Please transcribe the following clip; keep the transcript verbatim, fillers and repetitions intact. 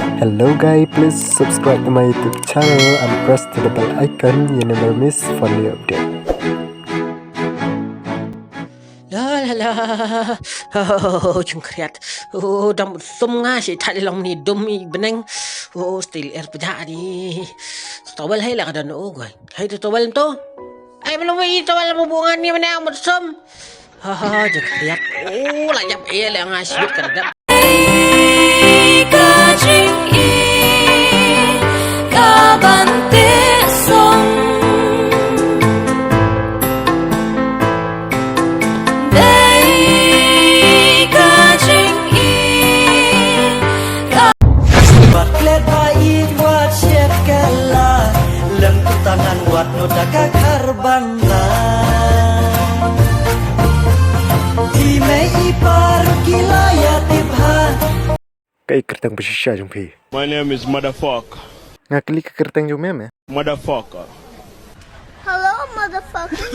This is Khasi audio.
Hello guys, please subscribe to my YouTube channel and press to the bell icon. You never miss for new update. La la la. Oh, jingkhriat. Oh, dam sum nga shi thad long ni dum i beneng. Oh, stil er pja ni. Towel hai la ka don oh goi. Hai tu towel tu. Ai belum i towel mu bunga ni mana mut sum. Ha ha, jingkhriat. Oh, la jap e la nga shibit ka dap. Ka jingim ka ban teh song. Dei ka jingim ka. Wat klet ba ïeit wat shet kela. Lem tu tangan wat no da ka khar ban la. Hi mei i par ki la ïa tip ha. Kaei kyrteng ba shisha jong phi? My name is Motherfucker. Nga kylli ka kyrteng jong me me. Motherfucker. Hello, motherfucker.